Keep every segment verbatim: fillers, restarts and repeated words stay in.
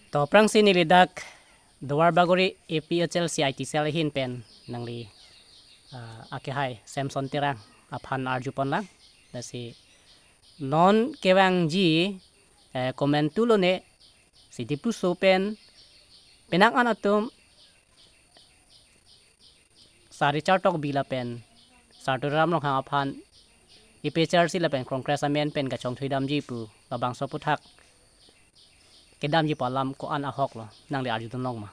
To aphrangsi neli dak Duar Bagori A P H L C I T cell ahin pen nangli, ah, akehai Samson Terang aphan arjupon lang. Lasi non kevangji, eh, komantu lone, si Dipluso pen penang an atum Sar Richard Tokbi lapen Sar Tuliram Ronghang aphan A P H L C lapen Congress amen pen kachongthui damji pu labangso aphuthak kedamji pu alam ko-an ahok lo, nangli arjudun long ma?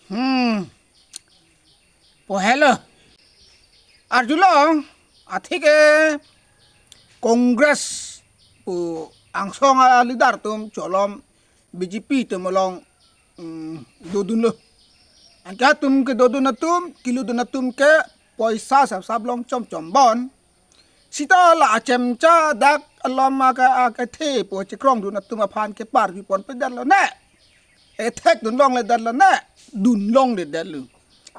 Hmm. Po helo. Arjulong, atheke Congress pu angsong a leader atum cholom B J P atum along, mm, dodunlo. Anke atum kedodun atum, keludun atum ke poisa sap sap long chom chom bon. Sita la achemcha dak alom aka aka the po chekrongdun atum aphan keparjupon pe detlo ne. Ethekdun longledetlo ne. Dun longledetlo.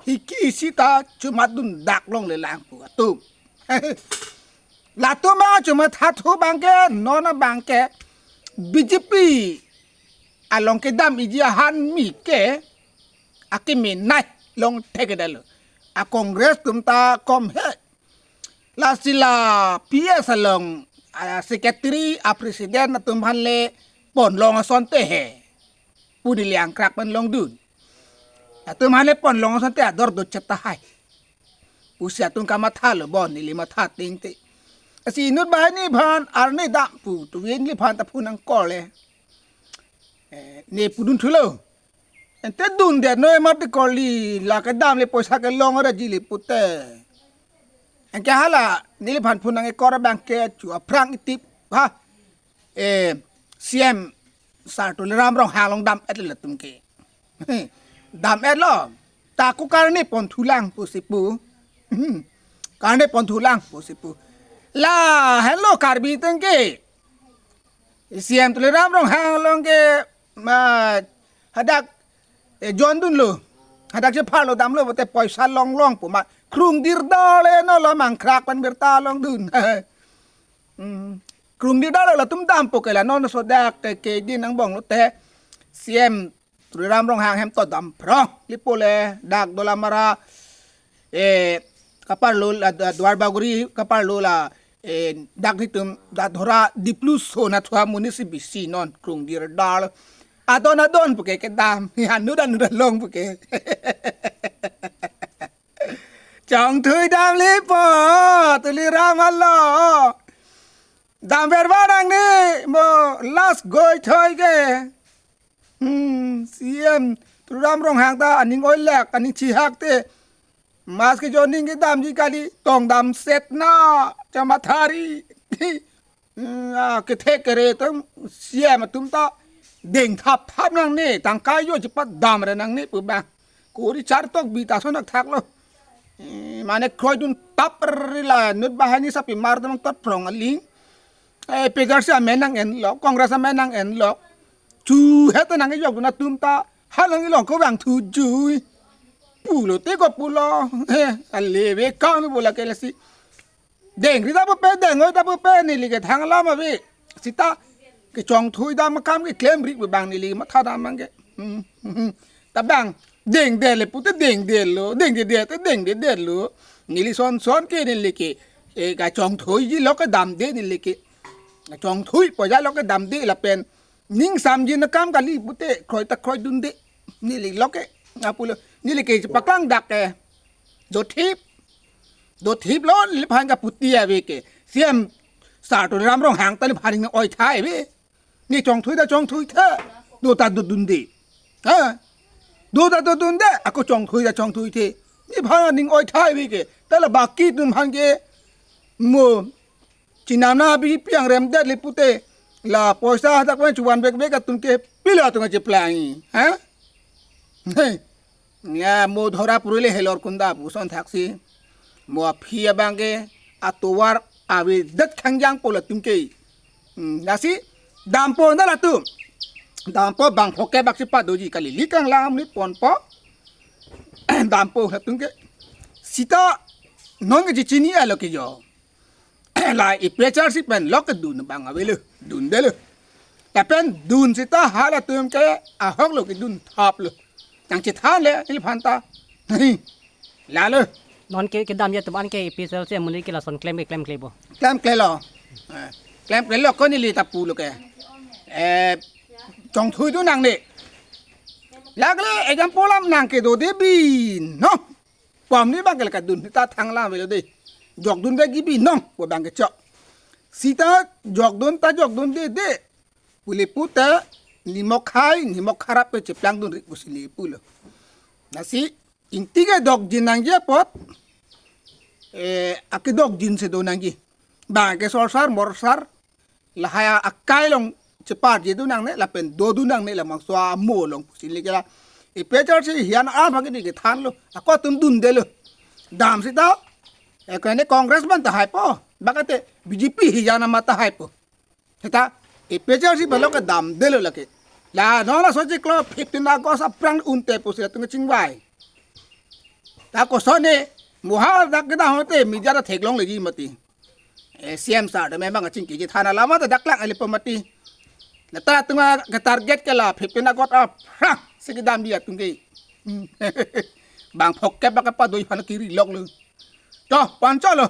Hiki sita chomatdun dak longlelang pu atum. Latum abang chomathathu abangke, non abangke B J P along kedam iji ahan mi ke akimi nai long thekedetlo. A Congress atum ta kom he. Lasi la P S along a secretary, a president atum aphan le ponlong asonte he pu neli angkrak pen longdun. Atum aphan le ponlong asonte ador do chet tahai pusi atum kamathalo bon, neli matha tingte. Lasi inut banghini aphan arni dam pu tuwin neliphan ta phone nangkorle. Eh, ne pudun thulo. Ante dundet noi mati korli, la kedam le poisa kelong ora jili pute. Anke hala neliphan phone nangkor abangke chu aphrang itip ha. Eh, C M Sar Tuliram Ronghang along dam-et latum ke. Dam-etlo. Ta ko karne ponthulang pusi pu. Karne ponthulang pusi pu. La henlo Karbi atum ke C M Tuliram Ronghang along ke ma hadak, eh, jondunlo. Hadak chepharlo damlo, bote poisa longlong pu ma krungdirdar le no lo mangkrak pen birta longdun. Hmm. Krungdirdar le latum dampo ke la non so dak ke, kedin angbong lote C M Tuliram Ronghang hem to dam phrong. Lipo le dak Dolamara, eh, kaparlo la, Duar Bagori kaparlo la, eh, dak netum Dadhora Dipluso nathua amonit si bisi non krungdirdar. Adon adon puke kedam. Anu dan udah long puke. Chongthui damle po, Tuliram alo. Dam ver ba nangne, mo last goi thoi ke. Hmm, C M Tuliram Ronghang ta aning oilek, aning chihak te. Mas ke joning kedamji kali, tong damset na, chamathari. Hmm, ah, kethe kere atum, C M atum ta dengthap thap nangne, tangkai jo chepadam re nangne pu bang. Ko Richard Tokbi ta sonak thaklo. Eh, mane kroidun tap ri la inut banghini sapi mar damang tot phrong aling. Eh, P H L C amen nang-enlok, Congress amen nang-enlok. Chu het nang-ejokdun atum ta, ha nang-elong ko bang thu jui. Pulote ko pulo. Eh, ale ve kang ni bola ke lasi. Dengri ta pupe, deng-oi ta pupe, neli ke thang alam ave. Sita kechongthui dam akam keklem ri pu bang neli matha dam abangke. Hmm, hmm, hmm. Ta bang dengdetlo pute dengdetlo, dengdedet te dengdedetlo. Neli son son ke neli ke, eh, kachongthuiji lo kedamde neli ke. Chongthui poja lo kedamde lapen ning samjin akam kali pute kroi ta kroidunde. Neli lo ke, apulo, neli ke paklang dak ke. Dothip. Dothiplo neliphan kaputi ave ke. C M Sar Tuliram Ronghang ta neliphan ning oitha ave. Ne chongthui ta chongthuitha. Do ta dodunde. Ha? Do ta dodunde. Ako chongthui ta chongthuithe. Neliphan ning oitha ave ke. Ta la baki atum aphan ke mo chinam na bi piang remdetlo pute. La poisa hadak pen chuvan bek bek atum ke pilo atum cheplangi. Ha? Hey. Ya mo dhora purule helor kunda puson thaksi. Mo aphi abangke atovar avedet khangjang po latum ke. Hmm, lasi dampo na latum. Dampo bang phoke bak si padoji kali likang lam ni ponpo. Dampo latum ke. Sita non ke chini alo ke jo. La A P H L C pen lo kedun abang avelo, dundelo. Lapen dun sita halatum ke ahok lo kedun thap lo. Nangchethan le neli aphan ta. Nahi. Lalo. Non ke kedamji atum an ke A P H L C amonit ke lason klem ke klemkle bo. Klemkle lo. Eh, klemkle lo ko neli ta pulo ke. Eh, chongthui dun nangne. Lake example lam nang kedo de binong. Pom ni bang ke la kedun ta thang lam avelo de. Jokdun vekji binong pu bang ke chok. Sita jokdun ta jokdunde de. Pule puta nimok hai, nimok harap pe cheplangdun ri pusi neli pulo. Lasi ingti kedokjin nangji apot, eh, akedokjin si do nangji. Bang ke sorsar, morsar, lahai akai along cheparji dun nangne, lapen dodun nangne labangso amo along pusi neli ke la. A P H L C hijan amat ke neli kethanlo, ako atum dundelo. Dam sita, eh, kene Congress abang ta haipo, bang ke te B J P hijan amat ta haipo. Sita, A P H L C abang lo kedamdelo lake. La non laso chiklo fifteen August aphrang unte pusi latum kachingvai. Ta koson ne, muha dak kedam hote media ta theklongle ji mati. Eh, C M sir ta memang achingki chethan alam ta dak lang ale pemati. Lata atum ke target ke la fifteen August aphrang si kedamji atum ke. Hmm. Bang phok ke bang ke padoi aphan kiri lok lo. To, pancho lo.